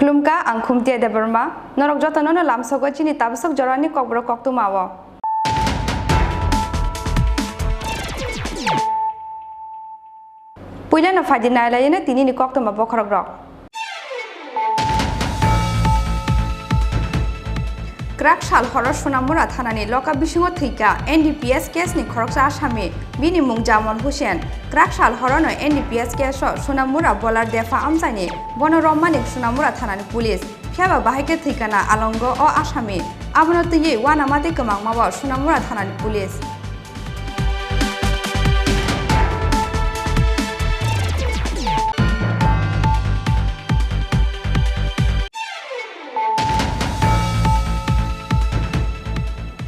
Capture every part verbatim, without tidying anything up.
Khulumkha, ang Khumtia Debbarma. Norok jotono no lamsogo chini tabasok jorani kokborok koktwma o. Puilano phaidi nailaino tinini koktwma bokhorokrok. Kwrak sal horo Sonamura thanani loka bisingo thwikha N D P S case ni khoroksa asami, bini mung Jamon Hussain. Kwrak sal horono N D P S case o Sonamura Bolar Depha amchaini bono rommanik Sonamura thanani police. Phiyaba bahai khe thwikha na alongo o asami. Abono twiwi uanama tei kwmangma o Sonamura thanani police.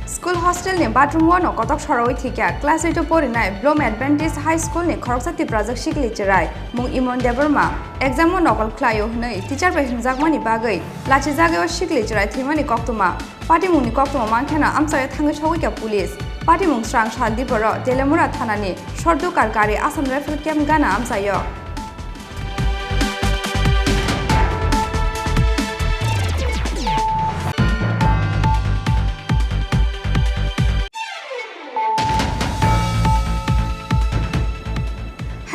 School hostel ni bathroom o no kotok sorowi thwikha class eight o porinai Bloom Adventist High School ni khoroksa Tiprajwk sikli chwrai mung Imon Debbarma exam o nokol khlaio hwnwi teacher bai hwnjakmani bagwi lachi jagao sikli chwrai thwimani koktwma. Patimungni koktwma mankheno amchaio thangwi sogwikha police. Patimung srang sal diboro Telemura thanani Sordukar gari Assam Rifle Camp gana amchaio.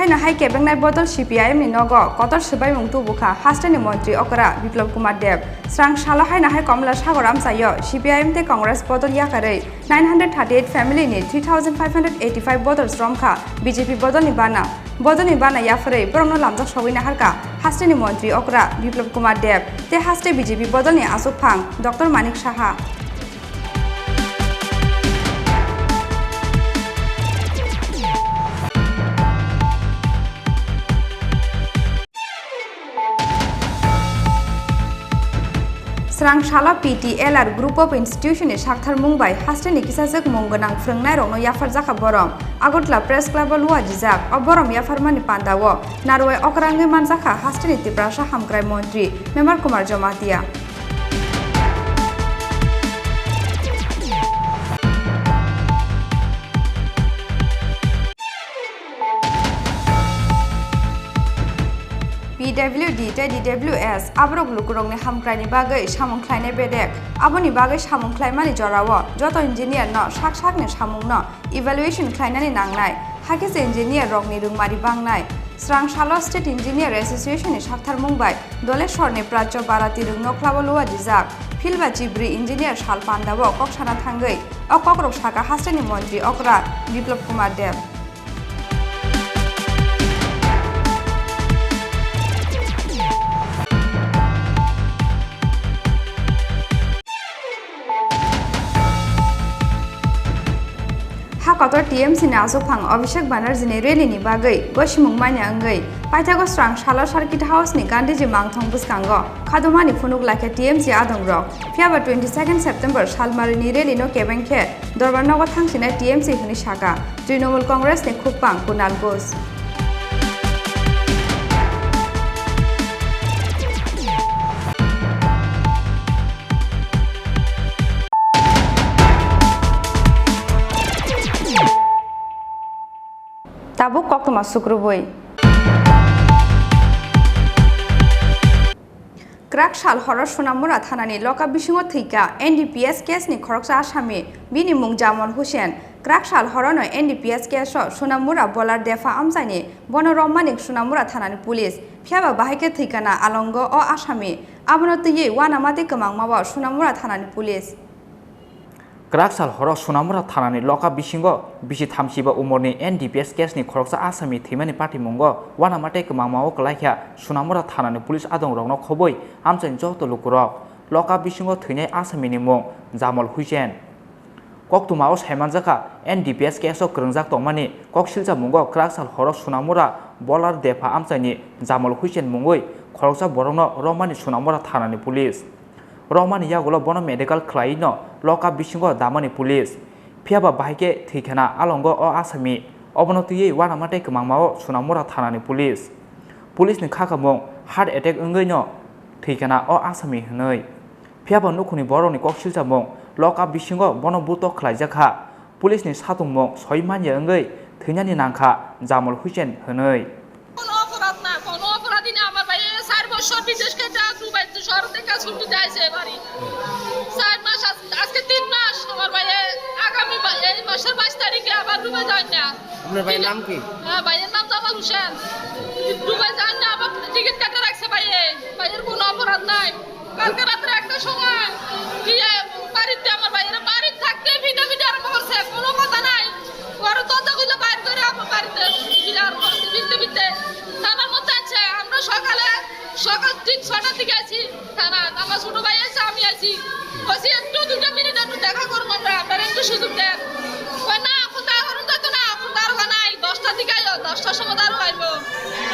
Haino hai kebengnai bodol C P I M ni nogo kotor swbaimung tubukha hasteni montri okra Biplab Kumar Deb. Srang salo haino hai Komla Sagor amchaio C P I M tei Congress bodol yakarwi nine hundred thirty-eight family ni three thousand five hundred eighty-five bodol sromkha B J P bodolni bana. Bodolni bana yapharwi borokno lamjak sogwi naharkha hasteni montri okra Biplab Kumar Deb tei haste B J P bodolni achukphang Doctor Manik Saha. Srang salo P T L R Group of Institution ni sakthar mung bai hasteni kisajak mung gwnang phrwngnairokno yapharjakha borom. Agartala Press Club o luajijak o borom yapharmani pandao narwai okrangwi manjakha hasteni Tiprasa Hamkrai Montri Memer Kumar Jamatia. P W D tei D W S aborok lukurokni hamkraini bagwi samung khlainai bedek. Aboni bagwi samung khlaimani jorao joto engineer no sak sakni samungno evaluation khlainani nangnai, hakhe se engineer rokni rwngmari bangnai. Srang salo State Engineer Association ni sakthar mung bai Doleshwar ni Prachya Bharati rwngno khlabo luajijak. Philba chibri engineer sal pandao kok sana thangwi o kokrok saka hasteni montri okra Biplab Kumar Deb. Ha kotor T M C ni achukphang Abhishek Banerjee ni rally ni bagwi gosimung manya wngwi paithago srang salo Circuit House ni Gandhiji mangthong bwskango khadumani phunuk laikha T M C adongrok. Phiyaba twenty second September salmari ni rally no kebeng khe Dorbar nogo thangsinai T M C hwnwi saka Trinamool Congress ni khukpang Kunal Ghosh. Tabuk koktwma sukrubui. Kwrak sal horo Sonamura thanani loka bisingo thwikha N D P S case ni khoroksa asami, bini mung Jamon Hussain. Kwrak sal horono N D P S case o Sonamura Bolar Depha amchaini bono rommanik Sonamura thanani police. Phiyaba bahai khe thwikha na alongo o asami. Abono twiwi uanama tei kwmangma o Sonamura thanani police. Kwrak sal horo Sonamura thanani loka bisingo bisi thamsiba umorni N D P S case ni khoroksa asami thwimani patimungo uanama tei kwmangmao kwlaikha Sonamura thanani police adongrokno khobwi amchaini joto lukurok. Loka bisingo thwinai asamini mung Jamol Hussein. Koktwmao saimanjakha, N D P S case o kwrwngjak tongmani koksilchamungo kwrak sal horo Sonamura Bolar Depha amchaini Jamol Hussein mungwi khoroksa borokno romani Sonamura thanani police. Romani yagulo bono medical khlaiwi no loka bisingo damani police. Phiyaba bahai khe thwikhana alongo o asami. Obono twiwi uanama tei kwmangmao Sonamura thanani police. Police ni khakamung heart attack wngwi no thwikhana o asami hwnwi. Phiyaba nukhungni borokni koksilchamung loka bisingo bono butok khlaijakha. Police ni satungmung soi manya wngwi thwinani nangkha Jamol Hussein hwnwi. কোনো অপরাধ না, কোনো অপরাধী না। আমার ভাইয়ে চার বছর বিদেশ খেটে আর দুবাই তো শহর থেকে ছুটিতে আইছে এবারই। চার মাস আজ-, আজকে তিন মাস আমার ভাইয়ে আগামী বা-, এই মাসের বাইশ তারিখে আবার দুবাই যান না। আপনার ভাইয়ের নাম কি? হ্যাঁ, ভাইয়ের নাম জামাল হোসেন। দুবাই যান না, আবার টিকিট কাটা রাখছে ভাইয়ে। ভাইয়ের কোনো অপরাধ নাই। কালকে রাত্রে একটার সময় গিয়ে বাড়িতে আমার ভাইয়েরা বাড়ির থাকতে ভিডিও ভিডিও আরম্ভ করছে, কোনো কথা নাই। ঘরে দরজা খুলে বাইর করে আমার বাড়িতে ভিডিও আরম্ভ করছে, ভিড়তে ভিড়তে থানার মধ্যে আছে। আমরা সকালে, সকাল ঠিক ছটার দিকে আছি থানা। আমার ছোট ভাই আছে, আমি আছি। বলছি, "একটু দুইটা মিনিট একটু দেখা করবো আমরা, আপনারা একটু সুযোগ দেন।" কয়, "না, এখন তো এখন তো না, এখন তো আর নাই, দশটার দিকে আইও, দশটার সময় তো আরো আইবো।"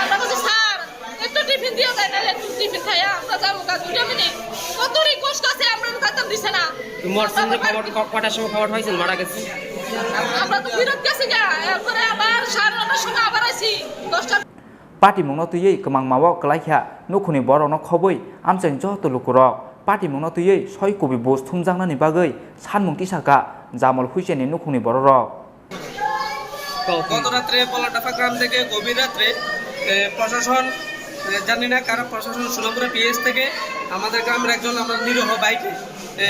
আমরা বলছি, "স্যার, একটু টিফিন দিয়ে যায়, নাহলে একটু টিফিন খাইয়া আমরা যাবো গা, দুইটা মিনিট।" কত রিকোয়েস্ট আছে, আমরা তো খাতাম দিছে না। তো মরছেন যে খবর, ক-, কটার সময় খবর পাইছেন মারা গেছে? আমরা তো ফিরত গেছি গা, এরপরে আবার সাড়ে নটার সময় আবার আইছি, দশটা। Patimungno twiwi kwmangmao kwlaikha nukhungni borokno khobwi amchaini joto lukurok. Patimungno twiwi soi kubi bus thumjaknani bagwi sanmung tisakha Jamol Hussein ni nukhungni bororok. গত রাত্রে পলাটাফা গ্রাম থেকে গভীর রাত্রে, এ, প্রশাসন, এ, জানি না কারা প্রশাসন সুনামপুরা পিএস থেকে আমাদের গ্রামের একজন আমরা নিরীহ ভাইকে, এ,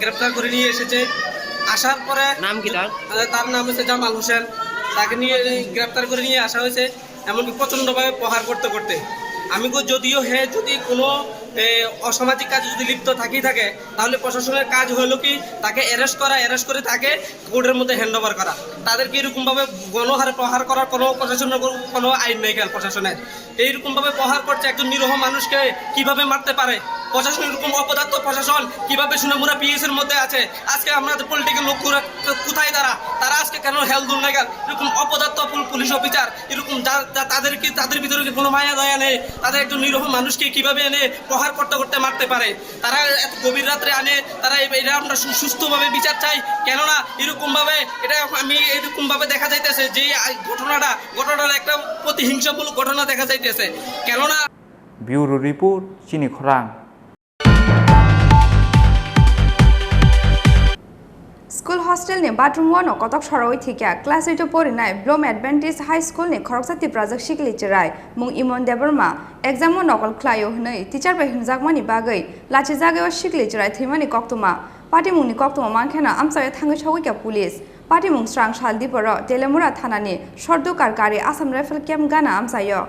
গ্রেপ্তার করে নিয়ে এসেছে। আসার পরে নাম কি তার? এ, তার নাম হচ্ছে জামাল হোসেন। তাকে নিয়ে গ্রেপ্তার করে নিয়ে আসা হয়েছে, এমনকি প্রচণ্ডভাবে প্রহার করতে করতে। আমি কো-, যদিও হে যদি কোনো, এ, অসামাজিক কাজে যদি লিপ্ত থাকি থাকে, তাহলে প্রশাসনের কাজ হলো কি তাকে অ্যারেস্ট করা, অ্যারেস্ট করে তাকে কোর্টের মধ্যে হ্যান্ড ওভার করা। তাদেরকে এরকমভাবে গণহারে প্রহার করার কোনো প্রশাসনের কোনো, কোনো আইন নেই কেন প্রশাসনের? এইরকমভাবে প্রহার করছে একজন নিরীহ মানুষকে, কিভাবে মারতে পারে? প্রশাসন এরকম অপদার্থ প্রশাসন কিভাবে সুনামুরা পিএস এর মধ্যে আছে? আজকে আমাদের পলিটিক্যাল লোক কোথায় তারা? তারা আজকে কেন হেল দূর নাই কেন? এরকম অপদার্থ পুল-, পুলিশ অফিসার, এরকম যা-, যা-, তাদেরকে, তাদের ভিতরে কি কোনো মায়া দয়া নেই? তাদের একজন নিরীহ মানুষকে কিভাবে এনে প্রহার করতে করতে মারতে পারে? তারা এত গভীর রাত্রে আনে, তারা এ-, এরা আমরা সু-, সুস্থভাবে বিচার চাই। কেননা এরকমভাবে, এটা আমি এরকমভাবে দেখা যাইতেছে যে এই ঘটনাটা, ঘটনাটা একটা প্রতিহিংসামূলক ঘটনা দেখা যাইতেছে। কেননা Bureau Report, Chini Khorang. School hostel ni bathroom o no kotok sorowi thikya class eight o porinai Bloom Adventist High School ni khoroksa Tiprajwk sikli chwrai mung Imon Debbarma exam o nokol khlaio hwnwi teacher bai hwnjakmani bagwi lachijagwi o sikli chwrai thwimani koktwma. Patimungni koktwma mankheno amchaio thangwi sogwikha police. Patimung srang sal diporo Telemura thanani Sordukar gari Assam Rifle camp gana amchaio.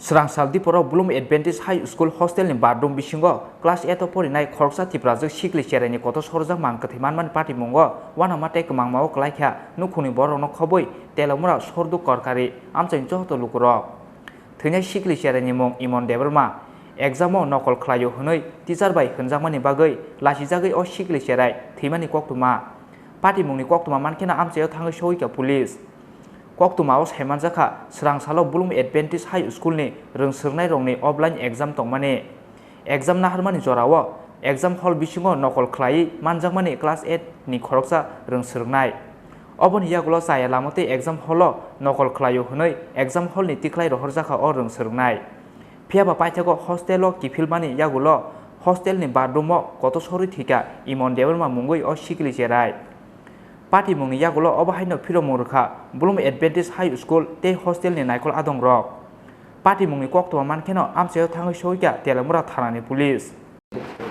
Srang sal diporo Bloom Adventist High School hostel ni bathroom bisingo class eight o porinai khoroksa Tiprajwk sikli cheraini kotor sorjak mang kwthwi manmani patimungo uanama tei kwmangmao kwlaikha nukhungni borokno khobwi Telemura Sordukar gari amchaini joto lukurok. Thwinai sikli cheraini mung Imon Debbarma. Exam o nokol khlaio hwnwi teacher bai hwnjakmani bagwi lachijagwi o sikli cherai thwimani koktwma. Patimungni koktwma mankheno amchaio thangwi sogwikha police. Koktwmao saimanjakha, srang salo Bloom Adventist High School ni rwngswrwngnairokni offline exam tongmani. Exam naharmani jorao exam hall bisingo nokol khlaiwi manjakmani class eight ni khoroksa rwngswrwngnai. Oboni yagulo chaya lama tei exam hall o nokol khlaio hwnwi exam hall ni tikhlai rohorjakha o rwngswrwngnai. Phiyaba paithago hostel o kiphilmani yagulo hostel ni bathroom o kotor sorwi thwikha Imon Debbarma mungwi o sikli cherai. Patimungni yagulo obo haino phiromung rwkha Bloom Adventist High School tei hostel ni naikol adongrok. Patimungni koktwma mankheno amchaio thangwi sogwikha Telemura thanani police.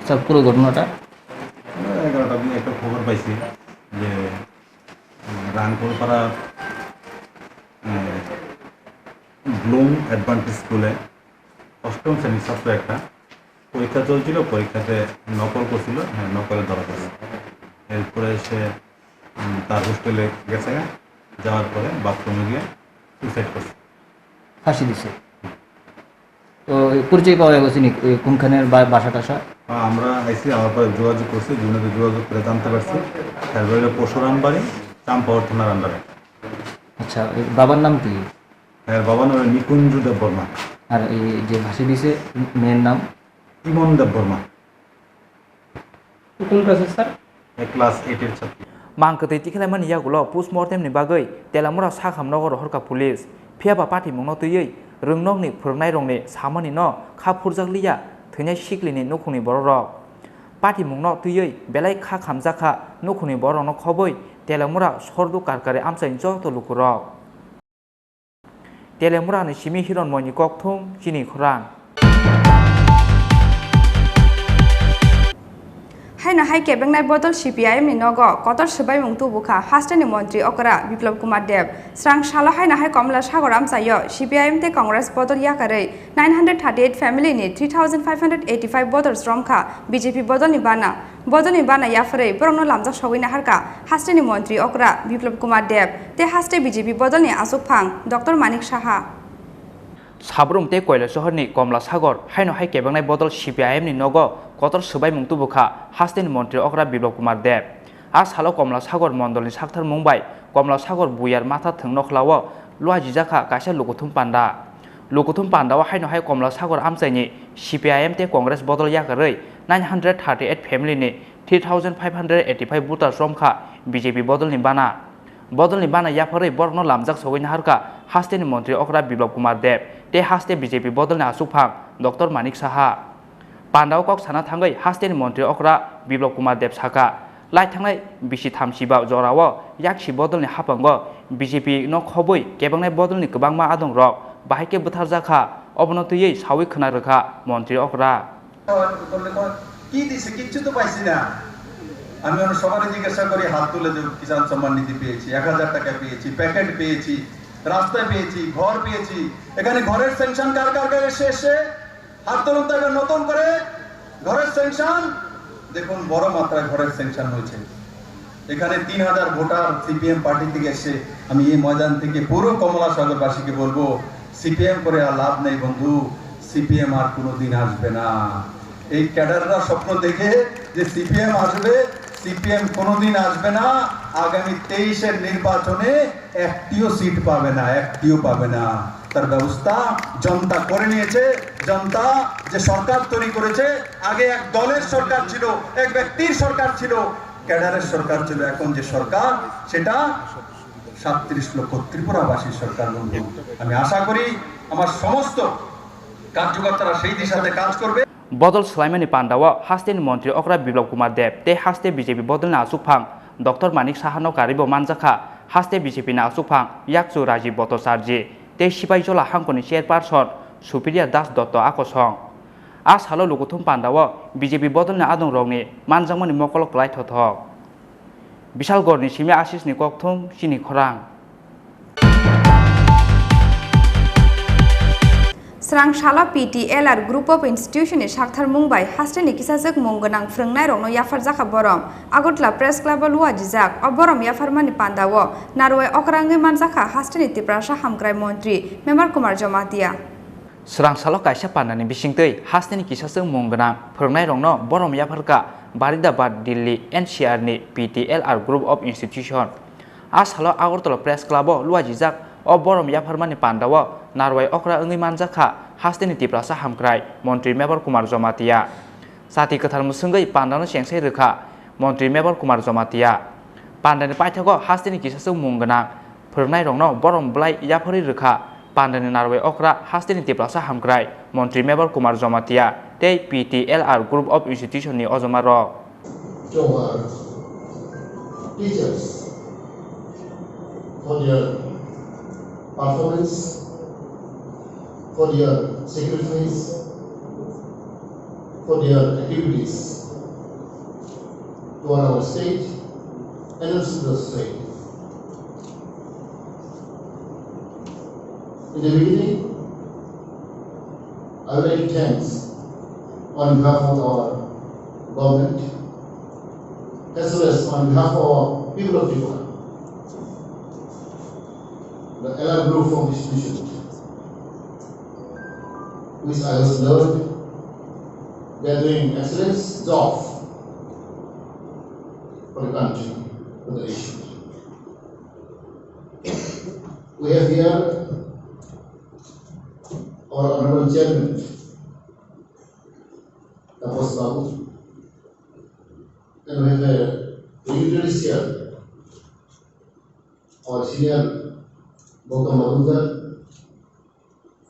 Sir, পুরো ঘটনাটা? এগারোটার দিকে একটা খবর পাইছি যে, উম, রানকোলপাড়া, উম, Bloom advantage স্কুলে অষ্টম শ্রেণীর ছাত্র একটা পরীক্ষা চলছিল, পরীক্ষাতে নকল করছিল, হ্যাঁ, নকলে ধরা পড়ে। এরপরে সে, উম, তার হোস্টেলে গেছে, যাওয়ার পরে বাথরুমে গিয়ে সুইসাইড করছে। ফাঁসি দিছে। তো এই পরিচয় পাওয়া গেছে নি? এই কোনখানের বা-, বাসা টাসা? হ্যাঁ, আমরা আইসি, আমার পরে যোগাযোগ করছি, দুজনকে যোগাযোগ করে জানতে পারছি। তার বাড়ি হলো পরশুরাম বাড়ি, চাম্পাওয়ার থানার আন্ডারে। আচ্ছা, এই বাবার নাম কি? হ্যাঁ, বাবার নাম হলো নিকুঞ্জ দেববর্মা। আর এই যে ফাঁসি দিছে, মেয়ের নাম? ইমন দেববর্মা। কোন ক্লাসে স্যার? এ ক্লাস এইট এর ছাত্রী। Mang kwtwi tikhlaimani yagulo postmortem ni bagwi Telamura sakham nogo rohorkha police. Phiya ba patimungno twiwi rwngnokni phwrwngnairokni samani no kha phurjakliya thwinai siklini nukhungni bororok. Patimungno twiwi belai kha khamjakha nukhungni bororokno khobwi Telamura Sordu Karkari amchaini joto lukurok. Telemurani simi Hironmoini kokthum chini khorang. Haino hai kebengnai bodol C P I M ni nogo kotor swbaimung tubukha hasteni montri okra Biplab Kumar Deb. Srang salo haino hai Komla Sagor amchaio C P I M tei Congress bodol yakarwi nine hundred thirty eight family ni three thousand five hundred eighty five voters romkha B J P bodolni bana. Bodolni bana yapharwi borokno lamjak sogwi naharkha hasteni montri okra Biplab Kumar Deb tei haste B J P bodolni achukphang Doctor Manik Saha. Sabrum tei Koilasohorni Komla Sagor haino hai kebengnai bodol C P I M ni nogo kotor swbaimung tubukha hasteni montri okra Biplab Kumar Deb. A salo Komla Sagor mondolni sakthar mung bai Komla Sagor buyar matha thwng nokhlao luajijakha kaisa lukuthum panda. Lukuthum pandao haino hai Komla Sagor amchaini C P I M tei Congress bodol yakarwi nine hundred thirty eight family ni three thousand five hundred eighty five voters romkha B J P bodolni bana. Bodolni bana yapharwi borokno lamjak sogwi naharkha hasteni montri okra Biplab Kumar Deb tei haste B J P bodolni achukphang Doctor Manik Saha. Pandao kok sana thangwi hasteni montri okra Biplab Kumar Deb sakha, lai thangnai bisi thamsiba jorao yaksi bodolni haphango B J P no khobwi kebengnai bodolni kwbangma adongrok bahai khe bwtharjakha, obono twiwi sawi khwna rwkha montri okra. করলে কোনো কি দিছে? কিচ্ছু তো পাইছি না। আমি অন্য সবারই জিজ্ঞাসা করি, হাত তুলে যে কিষাণ সম্মান নিধি পেয়েছি, এক হাজার টাকা পেয়েছি, প্যাকেট পেয়েছি, রাস্তা পেয়েছি, ঘর পেয়েছি। এখানে ঘরের স্যাংশন কার কার কাছে শেষে হাত তুলুন তো এবার নতুন করে। ঘরের স্যাংশন, দেখুন বড় মাত্রায় ঘরের স্যাংশন হয়েছে। এখানে তিন হাজার ভোটার সিপিএম পার্টি থেকে এসে আমি এই ময়দান থেকে পুরো কমলা সাগরবাসীকে বলবো, সিপিএম করে আর লাভ নেই বন্ধু, সিপিএম আর কোনোদিন আসবে না। এই ক্যাডাররা স্বপ্ন দেখে যে সিপিএম আসবে, সিপিএম কোনোদিন আসবে না। আগামী তেইশের নির্বাচনে একটিও সিট পাবে না, একটিও পাবে না। তার ব্যবস্থা জনতা করে নিয়েছে। জনতা যে সরকার তৈরি করেছে, আগে এক দলের সরকার ছিল, এক ব্যক্তির সরকার ছিল, ক্যাডারের সরকার ছিল, এখন যে সরকার, সেটা সাতত্রিশ লক্ষ ত্রিপুরাবাসীর সরকার। বন্ধু, আমি আশা করি আমার সমস্ত কার্যকর্তারা সেই দিশাতে কাজ করবে। Bodol swlaimani pandao hasteni montri okra Biplab Kumar Deb tei haste B J P bodolni achukphang Doctor Manik Sahano karwibo manjakha, haste B J P ni achukphang yakchu Rajiv Bhattacharjee tei Sipaijala hangkoni chairperson Supriya Das Dotto akosong. A salo lukuthum pandao B J P bodolni adongrokni manjakmani mokolo kwlai thothok. Bishalgarhni simi Ashisni kokthum chini khorang. Srang salo P T L R Group of Institution ni sakthar mung bai hasteni kisajak mung gwnang phrwngnairokno yapharjakha borom. Agartala Press Club o luajijak o borom yapharmani pandao narwai okra wngwi manjakha hasteni Tiprasa hamkrai montri Mebar Kumar Jamatia. Srang salo kaisa pandani bisingtwi hasteni kisaswk mung gwnang phrwngnairokno borom yapharkha Faridabad, Delhi, N C R ni P T L R Group of Institution. A salo Agartala Press Club o luajijak o borom yapharmani pandao narwai okra wngwi manjakha hasteni Tiprasa hamkrai montri Mebar Kumar Jamatia. Chati kwthar mwswngwi pandano chengsai rwkha montri Mebar Kumar Jamatia. Pandani paithago hasteni kisaswk mung gwnang phrwngnairokno borom bwlai yapharwi rwkha pandani narwai okra hasteni Tiprasa hamkrai montri Mebar Kumar Jamatia tei P T L R Group of Institution ni ojomarok. To our teachers for their performance, for their sacrifice, for their activities to our state and also the state. In the beginning, I would like to thanks on behalf of our government As well as on behalf of people of Tripura, the allied group of institutions, which I was learned, they are doing excellent job for the country, for the nation. We have here our Honorable Chairman, Tapas Babu, and we have a dignitaries here, our senior Gautam Majumdar,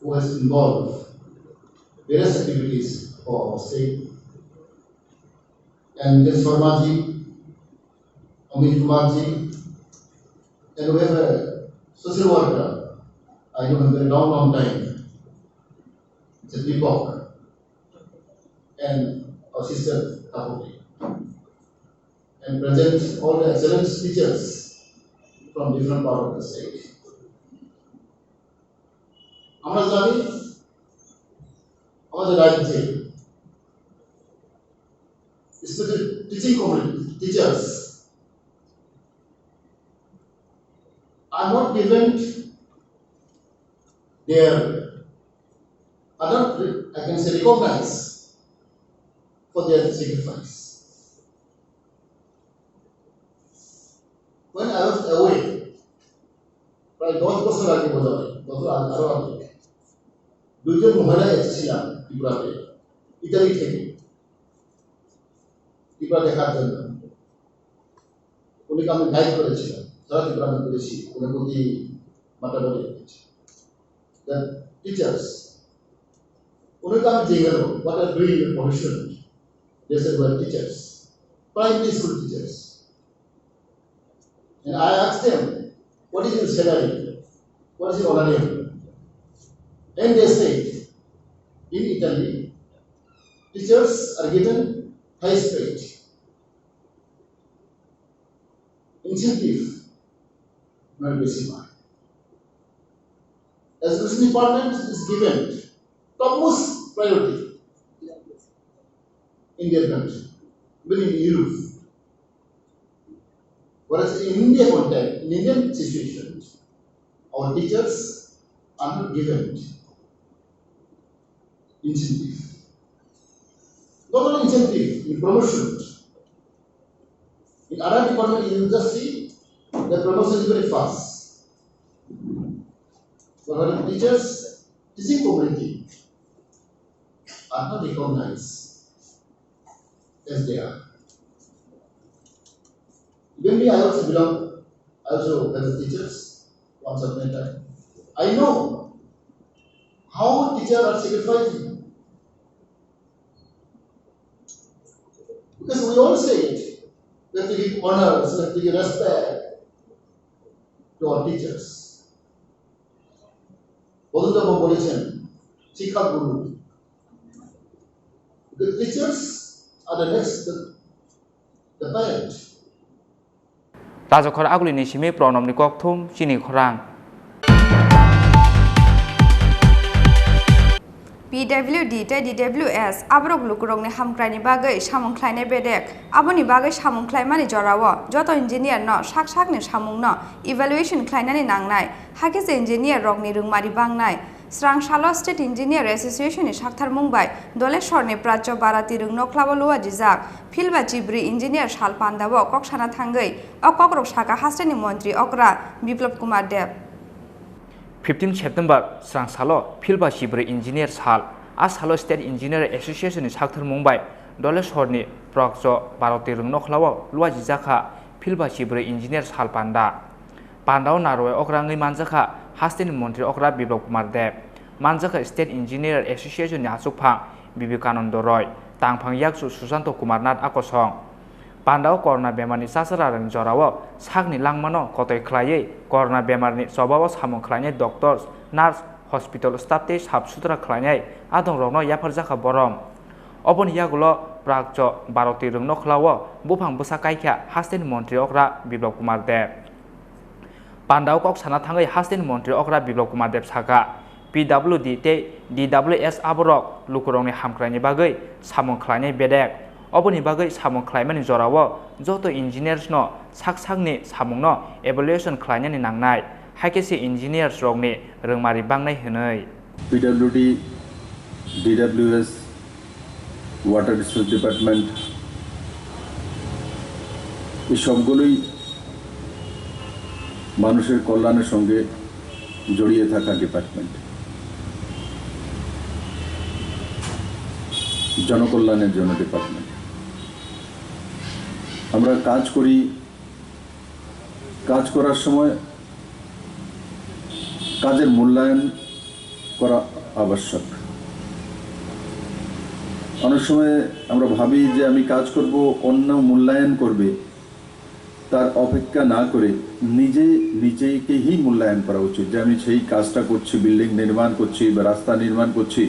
who has involved various activities for our state, and Nitesh Sharma ji, Amit Kumar ji, and we have a social worker. I know him very long, long time. It's a Deepak and our sister Tapati. And present all the excellent teachers from different part of the state. আমরা জানি আমাদের রাজ্যে special teaching community, teachers are not given their, are not, I can say, recognized for their sacrifice. When I was away, প্রায় দশ বছর আগে বোধ হয়, বছর আগে, আরো আগে, দুইজন মহিলা এসেছিলাম ত্রিপুরাতে, ইতালি থেকে, ত্রিপুরা দেখার জন্য। উনিকে আমি গাইড করেছিলাম, সারা ত্রিপুরা আমি ঘুরেছি, ঊনকোটি মাতাবাড়ি ঘুরেছি। The teachers, উনিকে আমি জিজ্ঞেস করলাম, "What are doing in profession?" They said, "We are teachers, primary school teachers." And I asked them, "What is your salary? What is your honorarium?" And they said, "In Italy, teachers are given highest paid, incentive not বেশি পায়. Education department is given topmost priority in their country, even in Europe." Whereas in India context, in Indian situation, our teachers are not given incentive. Not only incentive, in promotion. In other department, in industry, the promotion is very fast. But when teachers, teaching community are not recognized as they are. Even me, I also belong, I also was a teachers once upon a time. I know how teachers are sacrificing. Because we all say it, we have to give honors, we have to give respect to our teachers. বলুন তো, বলেছেন, শিক্ষা গুরু। The teachers are the next, the, the parent. Rajakhor agulini simi Pranobni kokthum chini khorang. P W D tei D W S aborok lukurokni hamkraini bagwi samung khlainai bedek. Aboni bagwi samung khlaimani jorao joto engineer no sak sakni samungno evaluation khlainani nangnai. Hakhe se engineer rokni rwngmari bangnai. Srang salo State Engineer Association ni saktharmung bai Doleshwar ni Prachya Bharati Rwngnokhlao luajijak Philba Chibri Engineer Sal pandao kok sana thangwi o kokrok saka hasteni montri okra Biplab Kumar Deb. Fifteen September srang salo Philba Chibri Engineer Sal, a salo State Engineer Association ni saktharmung bai Doleshwar ni Prachya Bharati Rwngnokhlao luajijak kha Philba Chibri Engineer Sal panda. Pandao narwai okra wngwi manjakha hasteni montri okra Biplab Kumar Deb, manjakha State Engineer Association ni achukphang Bibekananda Roy, tangphang yakchu Susanto Kumar Nath akosong. Pandao corona bemarni chachara rang jorao sakni langmano kotoi khlaiwi corona bemarni chobao samung khlainai doctors, nurse, hospital staff tei sap sutra khlainai adongrokno yapharjakha borom. Oboni yagulo Prachya Bharati Rwngnokhlao buphang bwsa kaikha hasteni montri okra Biplab Kumar Deb. Pandao kok sana thangwi hasteni montri okra Biplab Kumar Deb saka, P W D tei D W S aborok lukurokni hamkraini bagwi samung khlainai bedek. Oboni bagwi samung khlaimani jorao joto engineers no sak sakni samungno evaluation khlainani nangnai, hai khe se engineers rokni rwngmari bangnai hwnwi. PWD, DWS, water resource department, এই সবগুলোই মানুষের কল্যাণের সঙ্গে জড়িয়ে থাকা ডিপার্টমেন্ট, জনকল্যাণের জন্য ডিপার্টমেন্ট। আমরা কাজ করি, কাজ করার সময় কাজের মূল্যায়ন করা আবশ্যক। অনেক সময় আমরা ভাবি যে আমি কাজ করব, অন্য মূল্যায়ন করবে, তার অপেক্ষা না করে নিজে নিজেকেই মূল্যায়ন করা উচিত যে আমি সেই কাজটা করছি, বিল্ডিং নির্মাণ করছি বা রাস্তা নির্মাণ করছি,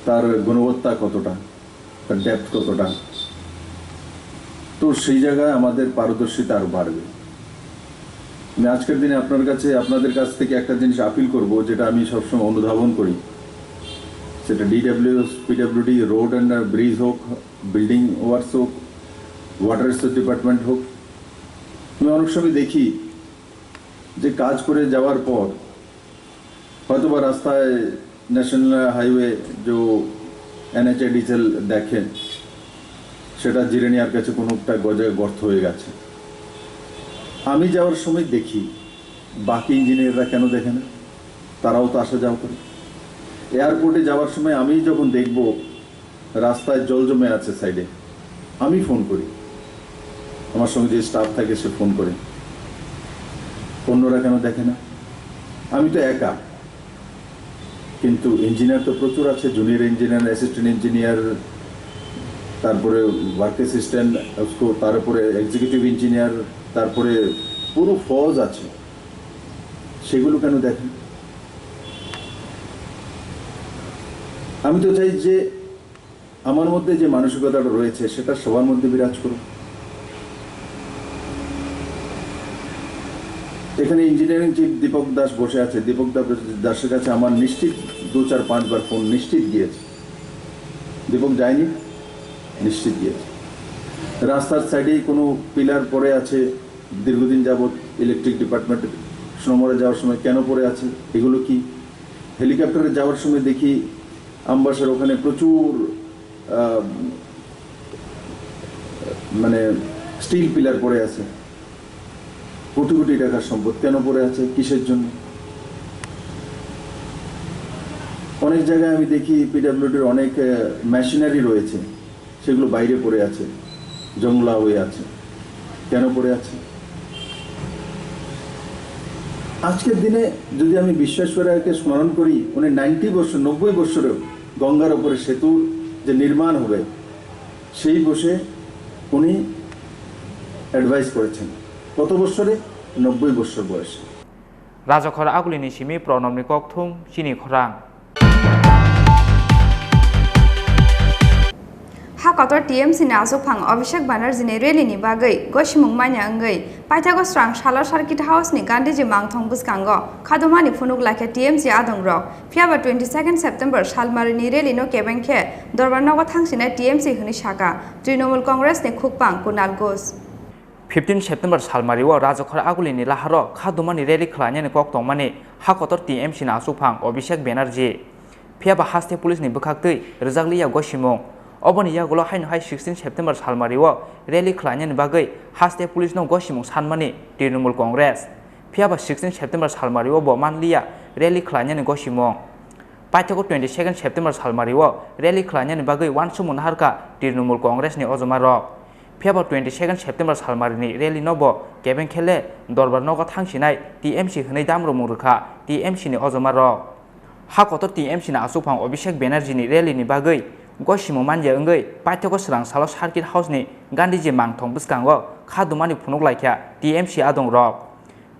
তার গুণবত্তা কতটা, তার ডেপথ কতটা। তো সেই জায়গায় আমাদের পারদর্শিতা আরও বাড়বে। আমি আজকের দিনে আপনার কাছে, আপনাদের কাছ থেকে একটা জিনিস আপিল করব, যেটা আমি সবসময় অনুধাবন করি, সেটা DWS, PWD, road and bridge হোক, বিল্ডিং ওয়ার্কস হোক, ওয়াটার রিসোর্স ডিপার্টমেন্ট হোক, আমি অনেক সময় দেখি যে কাজ করে যাওয়ার পর হয়তো বা রাস্তায় ন্যাশনাল হাইওয়ে যে এনএইচএডিসিএল দেখে, সেটা জিরানিয়ার কাছে কোনো একটা গজে গর্ত হয়ে গেছে। আমি যাওয়ার সময় দেখি, বাকি ইঞ্জিনিয়াররা কেন দেখে না? তারাও তো আসা যাওয়া করে। এয়ারপোর্টে যাওয়ার সময় আমি যখন দেখব রাস্তায় জল জমে আছে সাইডে, আমি ফোন করি, আমার সঙ্গে যে স্টাফ থাকে সে ফোন করে, অন্যরা কেন দেখে না? আমি তো একা, কিন্তু ইঞ্জিনিয়ার তো প্রচুর আছে, জুনিয়র ইঞ্জিনিয়ার, অ্যাসিস্ট্যান্ট ইঞ্জিনিয়ার, তারপরে ওয়ার্ক অ্যাসিস্ট্যান্ট, তারপরে এক্সিকিউটিভ ইঞ্জিনিয়ার, তারপরে পুরো ফৌজ আছে, সেগুলো কেন দেখে? আমি তো চাই যে আমার মধ্যে যে মানসিকতাটা রয়েছে সেটা সবার মধ্যে বিরাজ করুক। এখানে ইঞ্জিনিয়ারিং চিফ দীপক দাস বসে আছে। দীপক দা-, দাসের কাছে আমার নিশ্চিত দু চার পাঁচবার ফোন নিশ্চিত গিয়েছে। দীপক যায়নি? নিশ্চিত গিয়েছে। রাস্তার সাইডেই কোনো পিলার পড়ে আছে, দীর্ঘদিন যাবৎ ইলেকট্রিক ডিপার্টমেন্ট সোনামুড়া যাওয়ার সময় কেন পড়ে আছে, এগুলো কি? হেলিকপ্টারে যাওয়ার সময় দেখি আমবাসার ওখানে প্রচুর আহ, মানে স্টিল পিলার পড়ে আছে, কোটি কোটি টাকার সম্পদ কেন পড়ে আছে, কিসের জন্য? অনেক জায়গায় আমি দেখি পিডব্লিউডির অনেক মেশিনারি রয়েছে, সেগুলো বাইরে পড়ে আছে, জংলা হয়ে আছে, কেন পড়ে আছে? আজকের দিনে যদি আমি বিশ্বেশ্বরায়কে স্মরণ করি, উনি নাইনটি বছর, নব্বই বছরেও গঙ্গার ওপরে সেতু যে নির্মাণ হবে, সেই বসে উনি অ্যাডভাইস করেছেন। কত বছরে? নব্বই বছর বয়সে। Rajakhor Agulini simi Pranobni kokthum chini khorang. Ha kotor T M C ni achukphang Abhishek Banerjee ni rally ni bagwi gosimung manya wngwi paithago srang salo Circuit House ni Gandhiji mangthong bwskango khadumani phunuk laikha T M C adongrok. Phiyaba twenty second September salmari ni rally no kebeng khe Dorbar nogo thangsinai T M C hwnwi saka Trinamool Congress ni khukpang Kunal Ghosh. Fifteen September salmari o Rajakhor Agulini laharo khadumani rally khlainani kok tongmani ha kotor T M C ni achukphang Abhishek Banerjee. Phiyaba haste police ni bwkhaktwi rwjakliya gosimung. Oboni yagulo haino hai sixteen September salmari o rally khlainani bagwi haste police no gosimung sanmani Trinamool Congress. Phiyaba sixteen September salmari o bo manliya rally khlainani gosimung. Paithago twenty second September salmari o rally khlainani bagwi uansukmung naharkha Trinamool Congress ni ojoma rok. Phiyaba twenty second September salmari ni rally no bo kebeng khe le Dorbar nogo thangsinai T M C hwnwi damromung rwkha T M C ni ojoma rok. Ha kotor T M C ni achukphang Abhishek Banerjee ni rally ni bagwi gosimung manya wngwi paithago srang salo Circuit House ni Gandhiji mangthong bwskango khadumani phunuk laikha T M C adongrok.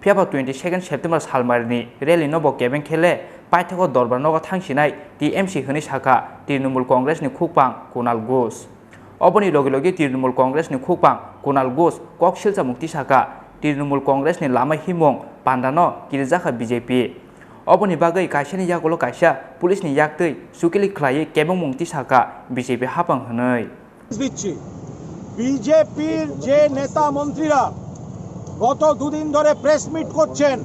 Phiyaba twenty second September salmari ni rally no bo kebeng khe le paithago Dorbar nogo thangsinai T M C hwnwi sakha Trinamool Congress ni khukpang Kunal Ghosh. Oboni logi logi Trinamool Congress ni khukpang Kunal Ghosh kok silchamung tisakha Trinamool Congress ni lama himung panda no kirijakha B J P. Oboni bagwi kaisa ni yagulo kaisa police ni yaktwi chukili khlaiwi kebengmung tisakha B J P hapang hwnwi. দিচ্ছি, বিজেপির যে নেতা মন্ত্রীরা গত দুদিন ধরে press meet করছেন,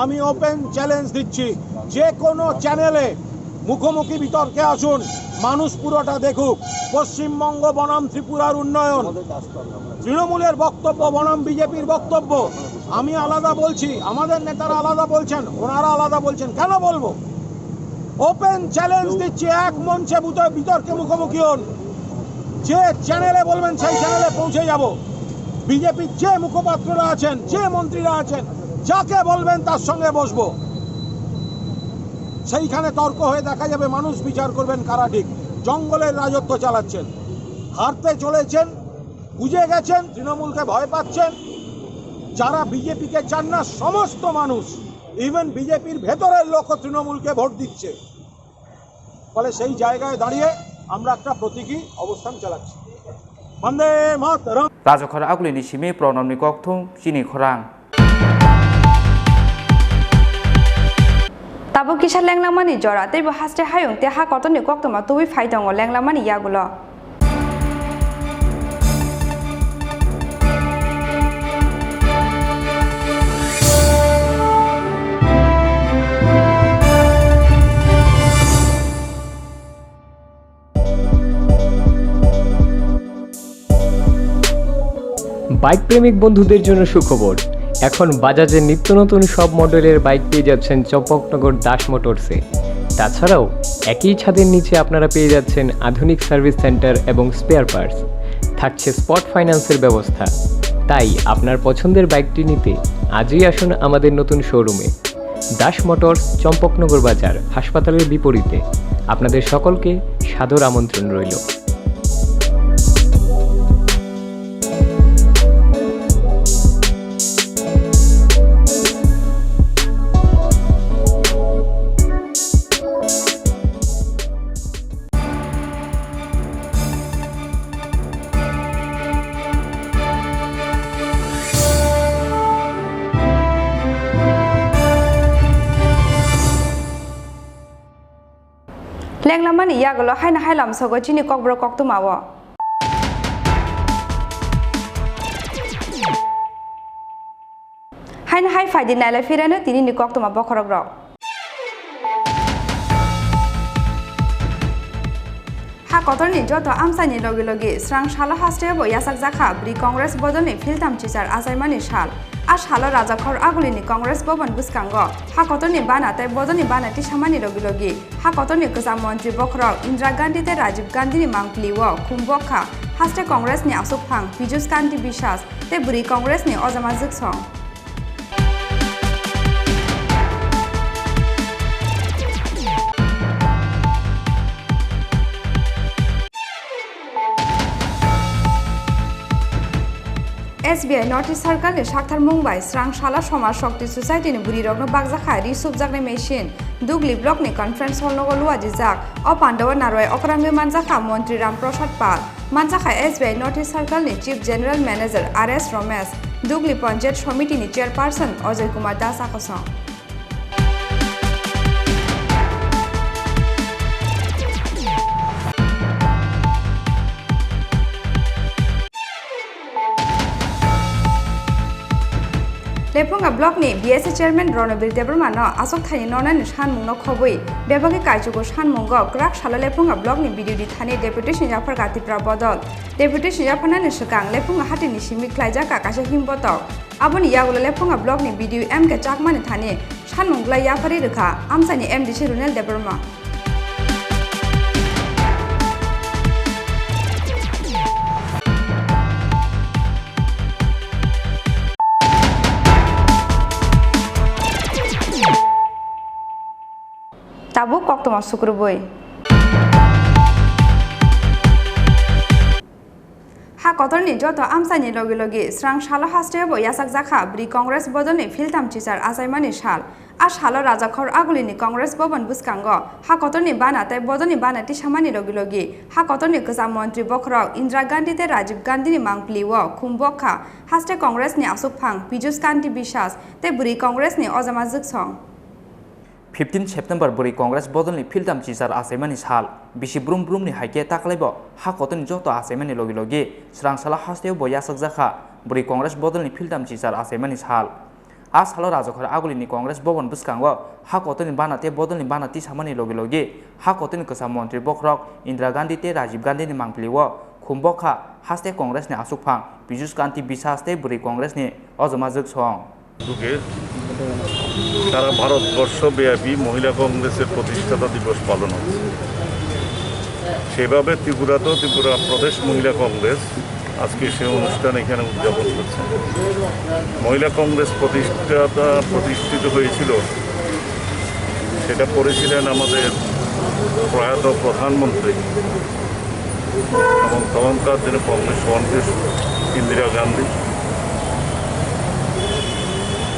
আমি ওপেন চ্যালেঞ্জ দিচ্ছি, যে কোনো চ্যানেলে মুখোমুখি বিতর্কে আসুন, মানুষ পুরোটা দেখুক। পশ্চিমবঙ্গ বনাম ত্রিপুরার উন্নয়ন, তৃণমূলের বক্তব্য বনাম বিজেপির বক্তব্য, আমি আলাদা বলছি, আমাদের নেতারা আলাদা বলছেন, ওনারা আলাদা বলছেন, কেন বলবো? ওপেন চ্যালেঞ্জ দিচ্ছি, এক মঞ্চে বুত-, বিতর্কে মুখোমুখি হন। যে চ্যানেলে বলবেন, সেই চ্যানেলে পৌঁছে যাব। বিজেপির যে মুখপাত্ররা আছেন, যে মন্ত্রীরা আছেন, যাকে বলবেন, তার সঙ্গে বসবো। সেইখানে তর্ক হয়ে দেখা যাবে, মানুষ বিচার করবেন কারা ঠিক। জঙ্গলের রাজত্ব চালাচ্ছেন, হারতে চলেছেন, বুঝে গেছেন, তৃণমূলকে ভয় পাচ্ছেন। যারা বিজেপিকে চান না, সমস্ত মানুষ, ইভেন বিজেপির ভেতরের লোকও তৃণমূলকে ভোট দিচ্ছে। ফলে সেই জায়গায় দাঁড়িয়ে আমরা একটা প্রতীকী অবস্থান চালাচ্ছি। বন্দে মাতরম। Rajakhor agulini simi pronamni kokthum chini khorang. Tabuk kisa lenglamani jora teibo haste hayung tei ha kotorni koktwma tubui phai tongo lenglamani yagulo. Bike প্রেমিক বন্ধুদের জন্য সুখবর, এখন বাজাজের নিত্য নতুন সব মডেলের বাইক পেয়ে যাচ্ছেন চম্পকনগর দাস মোটরসে। তাছাড়াও একই ছাদের নিচে আপনারা পেয়ে যাচ্ছেন আধুনিক সার্ভিস সেন্টার এবং স্পেয়ার পার্টস। থাকছে স্পট ফাইন্যান্সের ব্যবস্থা। তাই আপনার পছন্দের বাইকটি নিতে আজই আসুন আমাদের নতুন শোরুমে। দাস মোটরস, চম্পকনগর বাজার, হাসপাতালের বিপরীতে। আপনাদের সকলকে সাদর আমন্ত্রণ রইল। Lenglamani yagulo haino hai lamsogo chini kokborok koktwmao. Haino hai phaidi nailai phirano tinini koktwma bokhorokrok. Ha kotorni joto amchaini logi logi srang salo hasteo bo yachakjakha bwrwi Congress bodolni philtham chichar achaimani sal. A salo Rajakhor agulini Congress Bhavan bwskango ha kotorni bana tei bodolni bana tisamani logi logi ha kotorni kwcham montri bokhorok Indira Gandhi tei Rajiv Gandhini mangpili o khum bokha haste Congressni aswkphang Piyush Kanti Biswas tei bwrwi Congressni Ojama Jwksong. S B I North East Circle ni sakthar mung bai srang sala Samaj Shakti Society ni bwrwi rok no bakjakha ri supjaknai machine. Dugli block ni conference hall nogo luajijak. O pandao narwai okrangwi manjakha Montri Ram Prasad Pal. Manjakha S B I North East Circle ni Chief General Manager R S Romesh, Dugli Panchayat Samiti ni Chairperson Ajoy Kumar Das akosong. Lephunga block ni B S A chairman Ronobir Debbarma no aswk thaini nonani sanmung no khobwi bebagwi kaichugo sanmungo kwrak salo Lephunga block ni B D O di thani deputation yapharkha Tipra bodol. Deputation yapharnani swkang Lephunga hatini simi khlaijakha kaisa himbotok. Aboni yagulo Lephunga block ni B D O M K Chakma ni thani sanmung bwlai yapharwi rwkha amchaini M D C Runel Debbarma. Tabuk koktwma sukrubwi. Ha kotorni joto amchaini logi logi srang salo hasteo bo yachakjakha bwrwi Congress bodolni philtham chichar achaimani sal. A salo Rajakhor agulini Congress Bhavan bwskango ha kotorni bana tei bodolni bana tisamani logi logi ha kotorni kwcham montri bokhorok Indira Gandhi tei Rajiv Gandhini mangpili o khum bokha haste Congressni aswkphang Piyush Kanti Biswas tei bwrwi Congressni Ojama Jwksong. Fifteen September bwrwi Congress bodolni philtam chichar achaimani sal. Bisi brum brumni hai khe taklaibo ha kotorni joto achaimani logi logi swrang salo hasteo bo yachakjak kha bwrwi Congress bodolni philtam chichar achaimani sal. A salo Rajakhor Agulini Congress Bhavan bwskango ha kotorni bana tei bodolni bana tisamani logi logi ha kotorni kwcham montri bokhorok Indira Gandhi tei Rajiv Gandhini mangpili o khum bokha haste Congressni achukphang Piyush Kanti Biswas tei bwrwi Congressni Ojoma Jwksong. যুগে সারা ভারতবর্ষ ব্যাপী মহিলা কংগ্রেসের প্রতিষ্ঠাতা দিবস পালন হচ্ছে। সেভাবে ত্রিপুরাতেও ত্রিপুরা প্রদেশ মহিলা কংগ্রেস আজকে সে অনুষ্ঠান এখানে উদযাপন করছে। মহিলা কংগ্রেস প্রতিষ্ঠাতা প্রতিষ্ঠিত হয়েছিল, সেটা করেছিলেন আমাদের প্রয়াত প্রধানমন্ত্রী এবং তখনকার দিনে কংগ্রেস সভানেত্রী ইন্দিরা গান্ধী।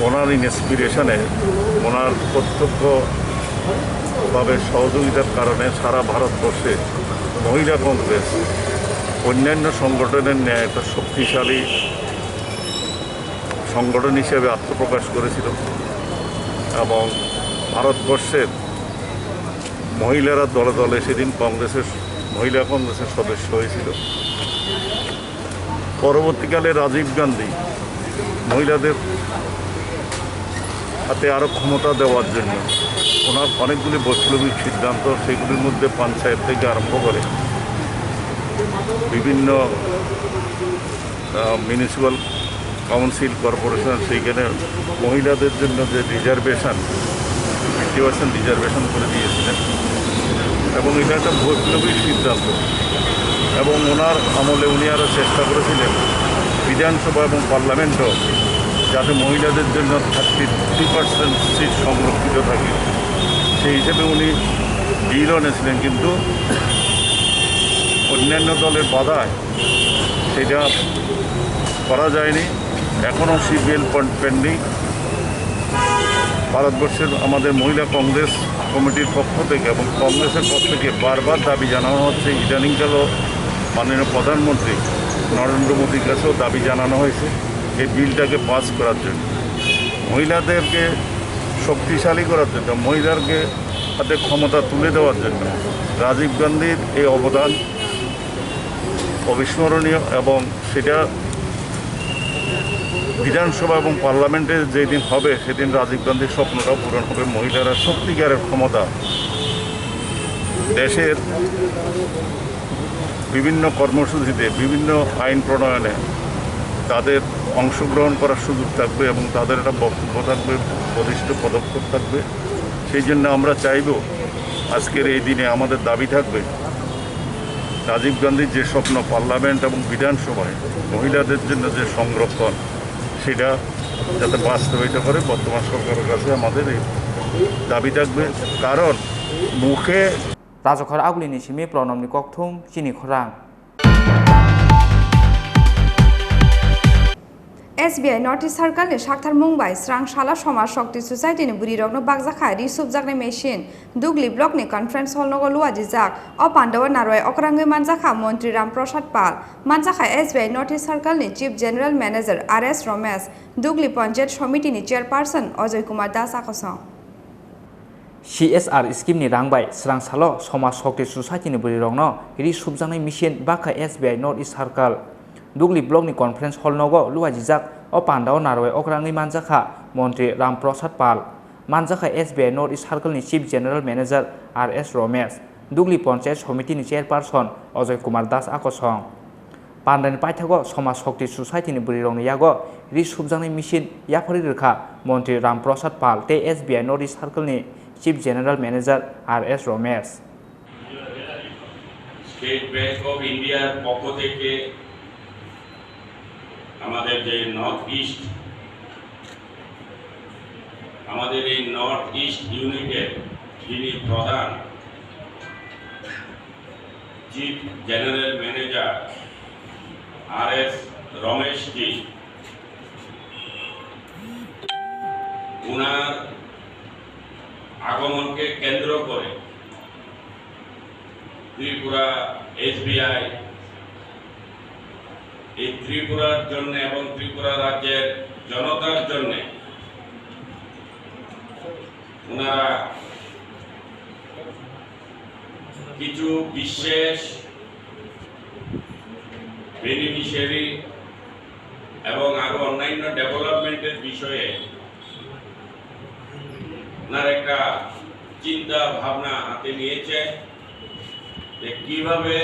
ওনার ইন্সপিরেশনে, ওনার প্রত্যক্ষভাবে সহযোগিতার কারণে সারা ভারতবর্ষে মহিলা কংগ্রেস অন্যান্য সংগঠনের ন্যায় একটা শক্তিশালী সংগঠন হিসেবে আত্মপ্রকাশ করেছিল এবং ভারতবর্ষের মহিলারা দলে দলে সেদিন কংগ্রেসের, মহিলা কংগ্রেসের সদস্য হয়েছিল। পরবর্তীকালে রাজীব গান্ধী মহিলাদের হাতে আরও ক্ষমতা দেওয়ার জন্য ওনার অনেকগুলি বৈপ্লবিক সিদ্ধান্ত, সেগুলির মধ্যে পঞ্চায়েত থেকে আরম্ভ করে বিভিন্ন মিউনিসিপ্যাল কাউন্সিল কর্পোরেশন, সেইখানে মহিলাদের জন্য যে রিজার্ভেশন, ফিফটি পার্সেন্ট রিজার্ভেশন করে দিয়েছিলেন এবং এটা একটা বৈপ্লবিক সিদ্ধান্ত। এবং ওনার আমলে উনি আরও চেষ্টা করেছিলেন বিধানসভা এবং পার্লামেন্টও যাতে মহিলাদের জন্য থার্টি থ্রি পার্সেন্ট সিট সংরক্ষিত থাকে, সেই হিসেবে উনি বিলও এনেছিলেন, কিন্তু অন্যান্য দলের বাধায় সেটা করা যায়নি। এখনও সেই বিল পেন্ডিং। ভারতবর্ষের আমাদের মহিলা কংগ্রেস কমিটির পক্ষ থেকে এবং কংগ্রেসের পক্ষ থেকে বারবার দাবি জানানো হচ্ছে, ইদানিংকালও মাননীয় প্রধানমন্ত্রী নরেন্দ্র মোদীর কাছেও দাবি জানানো হয়েছে এই বিলটাকে পাস করার জন্য, মহিলাদেরকে শক্তিশালী করার জন্য, মহিলাদেরকে হাতে ক্ষমতা তুলে দেওয়ার জন্য রাজীব গান্ধীর এই অবদান অবিস্মরণীয় এবং সেটা বিধানসভা এবং পার্লামেন্টে যেদিন হবে, সেদিন রাজীব গান্ধীর স্বপ্নটা পূরণ হবে। মহিলারা সত্যিকারের ক্ষমতা দেশের বিভিন্ন কর্মসূচিতে, বিভিন্ন আইন প্রণয়নে তাদের অংশগ্রহণ করার সুযোগ থাকবে এবং তাদের একটা বক্তব্য থাকবে, বলিষ্ঠ পদক্ষেপ থাকবে। সেই জন্য আমরা চাইব, আজকের এই দিনে আমাদের দাবি থাকবে, রাজীব গান্ধীর যে স্বপ্ন, পার্লামেন্ট এবং বিধানসভায় মহিলাদের জন্য যে সংরক্ষণ, সেটা যাতে বাস্তবায়িত করে, বর্তমান সরকারের কাছে আমাদের এই দাবি থাকবে। কারণ মুখে Rajakhor Agulini simi Pranobni kokthum chini khorang. S B I North East Circle ni sakthar mung bai swrang salo Somaj Shakti Society ni bwrwi rokno bakjakha ri subjaknai machine. Dugli block ni conference hall nogo luajijak. O pandao narwai okrangwi manjakha Montri Ram Prasad Pal, manjakha S B I North East Circle ni Chief General Manager R S Romesh, Dugli Panchayat Somiti ni Chairperson Ajoy Kumar Das akosong. C S R scheme ni rang bai swrang salo Somaj Shakti Society ni bwrwi rokno ri subjaknai machine bakha S B I North East Circle. Dugli block ni conference hall nogo luajijak. O pandao narwai okrangwi manjakha Montri Ram Prasad Pal, manjakha S B I North East Circle ni Chief General Manager R S Romesh, Dugli Panchayat Somiti ni Chairperson Ajoy Kumar Das akosong. Pandani paithago Somaj Shakti Society ni bwrwi rokni yago ri subjaknai machine yapharwi rwkha Montri Ram Prasad Pal tei S B I North East Circle ni Chief General Manager R S Romesh. State bank of ইন্ডিয়ার পক্ষ থেকে আমাদের যে north east, আমাদের এই north east ইউনিটের যিনি প্রধান চিফ জেনারেল ম্যানেজার আর এস রমেশজি, ওনার আগমনকে কেন্দ্র করে ত্রিপুরা এসবিআই এই ত্রিপুরার জন্য এবং ত্রিপুরা রাজ্যের জনতার জন্য ওনারা কিছু বিশেষ বেনিফিশিয়ারি এবং আরো অন্যান্য ডেভেলপমেন্টের বিষয়ে ওনার একটা চিন্তা ভাবনা হাতে নিয়েছে যে কিভাবে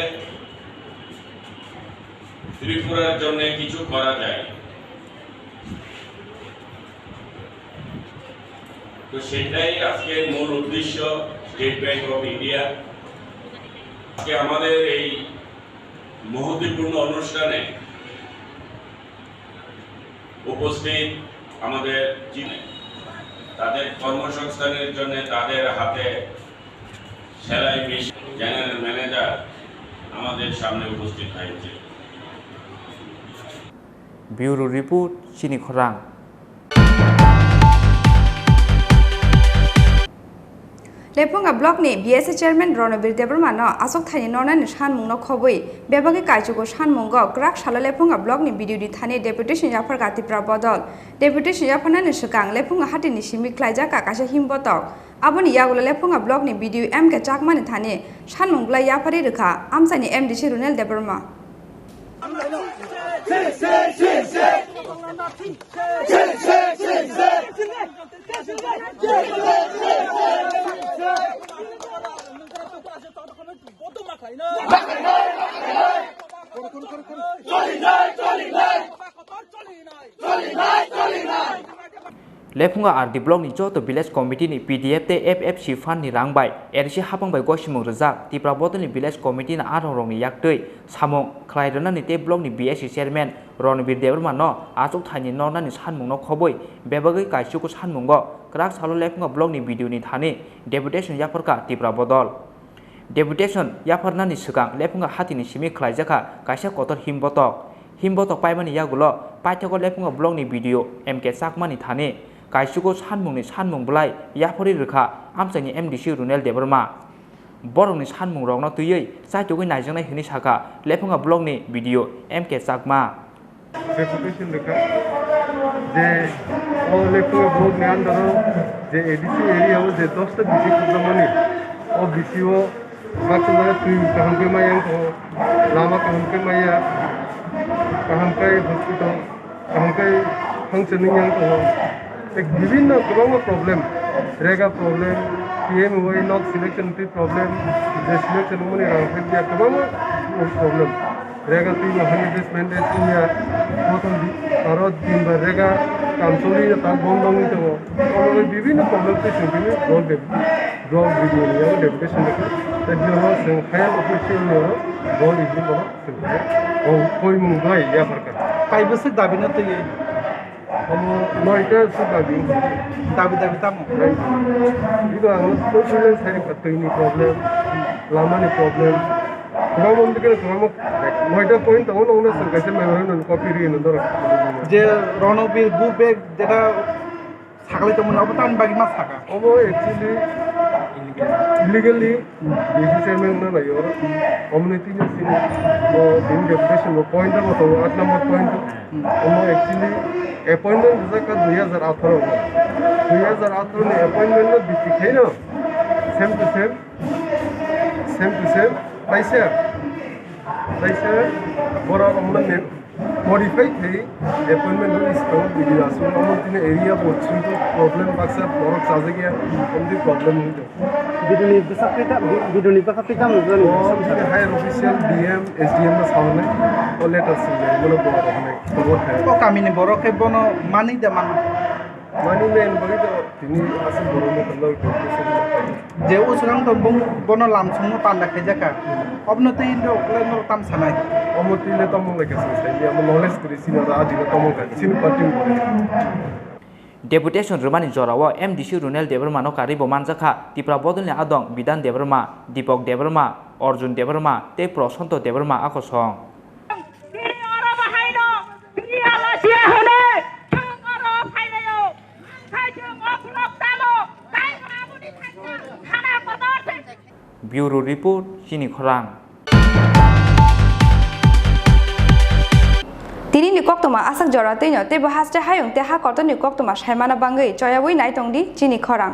ত্রিপুরার জন্য কিছু করা যায়। তো সেটাই আজকের মূল উদ্দেশ্য স্টেট ব্যাংক অফ ইন্ডিয়া। আজকে আমাদের এই মহত্বপূর্ণ অনুষ্ঠানে উপস্থিত আমাদের যিনি তাদের কর্মসংস্থানের জন্য তাদের হাতে সেলাই মেশিন জেনারেল ম্যানেজার আমাদের সামনে উপস্থিত হয়েছে। Bureau Report, Chini Khorang. Lephunga Block ni B S A Chairman Ronobir Debbarma no aswk thaini nornani sanmung no khobwi bebagwi kaichugo sanmungo kwrak salo Lephunga Block ni B D O ni thani deputation yapharkha Tipra Bodol. Deputation yapharnani swkang Lephunga Hati ni simi khlaijakha kaisa himbotok. Aboni yagulo Lephunga Block ni B D O M K Chakma ni thani sanmung bwlai yapharwi rwkha amchaini M D C Runel Debbarma. Lephunga R D block ni joto village committee ni P D F tei F F C fund ni rang bai R C hapang bai gosimung rwjak Tipra Bodol ni village committee ni arong rok ni yak twi samung khlai rwnani tei block ni B S C chairman Ronobir Debbarma no achuk thaini nornani sanmung no khobwi bebagwi kaichugo sanmungo kwrak salo Lephunga block ni B D O ni thani deputation yapharkha Tipra Bodol. Deputation yapharnani swkang Lephunga Hati ni simi khlaijakha kaisa kotor himbotok. Himbotok paimani yagulo paithago Lephunga block ni B D O M K Chakma ni thani kaichugo sanmung ni sanmung bwlai yapharwi rwkha amchaini M D C Runel Debbarma. Borokni sanmung rokno twiwi chaitugwi naijaknai hwnwi sakha Lephunga block ni B D O M K Chakma. Reputation rwkha je o Lephunga block ni under o je A D C area o je dosta B C khukjakmani, o B C o baksa jaga twi kaham khe maya wng tongo, lama kaham khe maya, kaham khe hospital, kaham khe function wng yang tongo. Ek bibhinno kwbangma problem, rega problem, P M O Y not selection twi problem, je selection wngmani rang phai ya kwbangma problem. Rega twi no hundred days mandate wngya, motom di-, aro din bar rega kam choli ya tak bondh wngwi tongo. Omo bai bibhinno problem twi chwng tini block de-, block B D O ni yago deputation rwkha. Tei bini ulo chwng higher official ni ulo bondh rwgwi bono chwng tini o koimung bai yapharkha. Kaibo swk dabi no twiwi? Omo noita se dabi. Dabi dabi tamo? Ito ang to tulen sai ka twi ni problem, lama ni problem. Kwbangma wngkhe kwbangma noita point tongo, nokno chwng kaisa memorandum copy rwino dorok. Je Ronobir bu bag jeta saklai tongmani obo tamni bagwi ma saka? Obo actually illegally D C chairman no nai oro. Omni tini sini o din deputation o point o to eight number point. Omo actually appointment rijak ka dui hajar atharo o. Dui hajar atharo ni appointment no bithi khaino same to same, same to same. Taisa, taisa borok omo ni modify khai appointment no isko video aswk omo tini area bo chwngno problem baksa borok chajakya omni problem wngwi tongo. Video ni bwsak twi ta-, video ni bwsak twi tamo jani. O bini higher official D M, S D M no sawi nai, o letter swijak, bono borok rok hinwi forward khai. O kami ni borok khe bono mani da man. Mani men bagwi to tini aswk borok no kwlai khe. Je o swkang to bung bono lam songno panda khaijak kha. Obno twi norok tam sanai. Omo twi le tamo lai khe sai, omo knowledge kwrwi sini oro ajino tamo kha, sini party ni borok. Deputation rwmani jorao M D C Runel Debbarma no karwi bo manjakha Tipra Bodolni adong Bidhan Debbarma, Dipok Debbarma, Arjun Debbarma tei Prashanto Debbarma a kosong. Tini oro bahaino, tini alasia hwnwi, chwng oro phainaio, ang khai chwng o block tamo, tei aboni thangsa, hana kotor se. Bureau Report, Chini Khorang. Tini ni koktwma aswk jora twino teibo haste hayung tei ha kotor ni koktwma saimana bangwi choyawi nai tongdi Chini Khorang.